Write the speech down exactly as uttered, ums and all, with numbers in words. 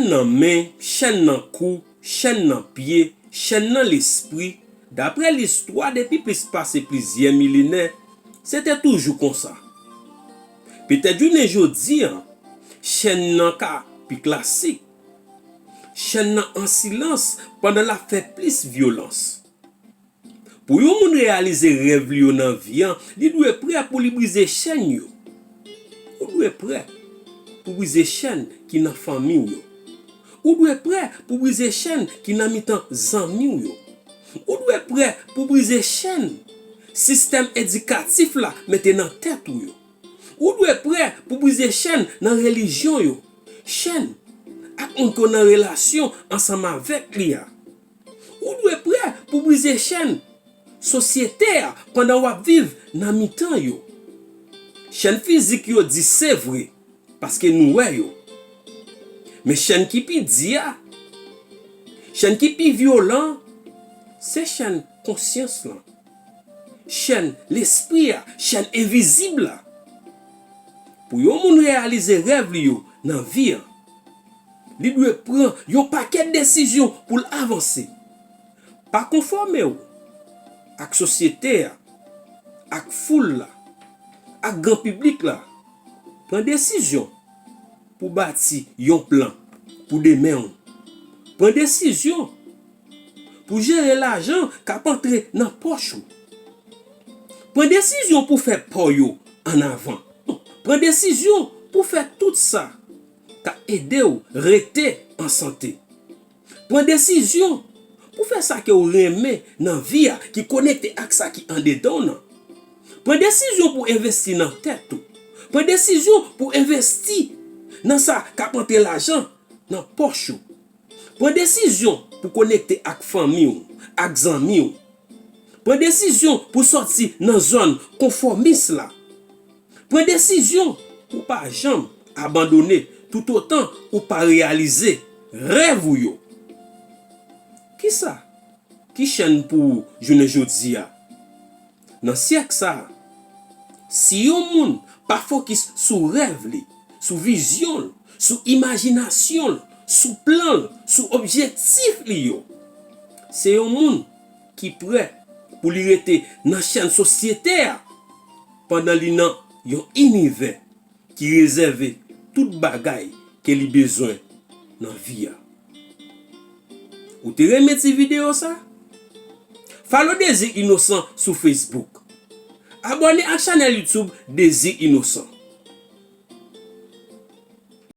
nan men, chèn nan kou, chèn nan pye, chèn nan lespri, daprè listwa depi plis pase plizyè milenè, se te toujou konsa. Petèt jounen jodi a, chèn nan ka pi klasik. Chèn nan an silans pandan l ap fè plis vyolans. Pou yon moun reyalize rèv li yo nan vi a, li dwe prè pou li brize chèn yo. Ou dwe prè pou brize chèn ki nan fanmi w yo. Ou dwe prè pou brize chèn ki nan mitan zanmi w yo. Ou dwe prè pou brize chèn sistèm edikatif la mete nan tèt ou yo. Ou dwe prè pou brize chèn nan relijyon yo. Chèn ak moun ke w nan relasyon ansanm avèk li a. Ou dwe prè pou brize chèn sosyete a pandan w ap viv nan mitan yo. Chèn fizik yo di se vre, paske nou wè yo. Men chèn ki pi di a, chèn ki pi vyolan, se chèn konsyans lan. Chèn lespri a, chèn envizib la. Pou yon moun reyalize rèv li yo nan vi a, li dwe pran yon pakèt desizyon pou l avanse. Pa konfòme w ak sosyete a, ak foul la, ak gran piblik la. Pran desizyon pou bati yon plan pou demen w. Pran desizyon pou jere lajan k ap antre nan pòch ou. Pran desizyon pou fè pa w yo ann avan. Pran desizyon pou fè tout sa k ap ede w rete an sante. Pran desizyon pou fè sa ke w renmen nan vi a ki konekte ak sa ki andedan w nan. Pran desizyon pou envesti nan tèt ou. Pran desizyon pou envesti nan sa k ap antre lajan nan pòch ou. Pran desizyon pou konekte ak fanmi w, ak zanmi w. Pran desizyon pou sòti nan zòn konfòmis la. Pran desizyon pou pa janm abandone toutotan ou pa reyalize rèv ou yo. Kisa ki chèn pou ou jounen jodi a? Nan syèk sa a, si yon moun pa fokis sou rèv li, sou vizyon l, sou imajinasyon l, sou plan l, sou objektif li yo, se yon moun ki prè pou li rete nan chèn sosyete a pandan li nan yon inivè ki rezève tout bagay ke li bezwen nan vi a. Ou te renmen ti videyo sa? Follow Dezi Inosan sou Facebook. Abòne ak chanèl YouTube Dezi Inosan.